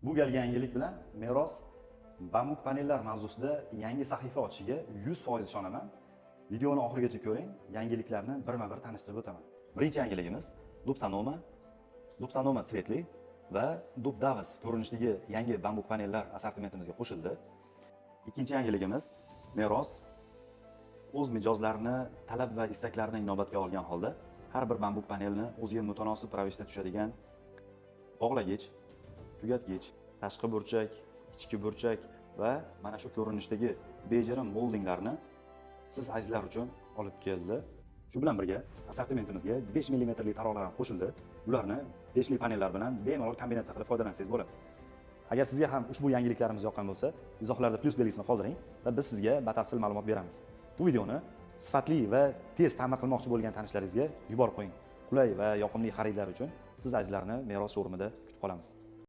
Bu galgi yangilik bilan Meros bambuk panellar mavzusida yangi sahifa ochishiga 100% ishonaman. Videoni oxirigacha ko'ring, yangiliklarni birma-bir tanishtirib o'taman. Birinchi yangiligimiz Dub Sanoma, Dub Sanoma Светлый va Dub Davos ko'rinishdagi yangi bambuk panellar assortimentimizga qo'shildi. Ikkinchi yangiligimiz: Meros o'z mijozlarini talab va istaklarini inobatga olgan holda har bir bambuk panelni o'ziga mutanosib ravishda tushadigan bog'lagich, tugatgich, tashqi burchak, ichki burchak va mana shu ko'rinishdagi bejirim moldinglarni siz azizlar uchun olib keldi. Shu bilan birga assortimentimizga 5 millimetrli taroqlar ham qo'shildi. Bularni 5 li panellar bilan bemalol kombinatsiya qilib foydalansangiz bo'ladi. Agar sizga ham ushbu yangiliklarimiz yoqqan bo'lsa, izohlarda plyus belgisini qoldiring va biz sizga batafsil ma'lumot beramiz. Bu videoni sifatli va tez ta'mir qilmoqchi bo'lgan tanishlaringizga yuborib qo'ying. Qulay va yoqimli xaridlar uchun siz azizlarni Meros showroomida kutib qolamiz.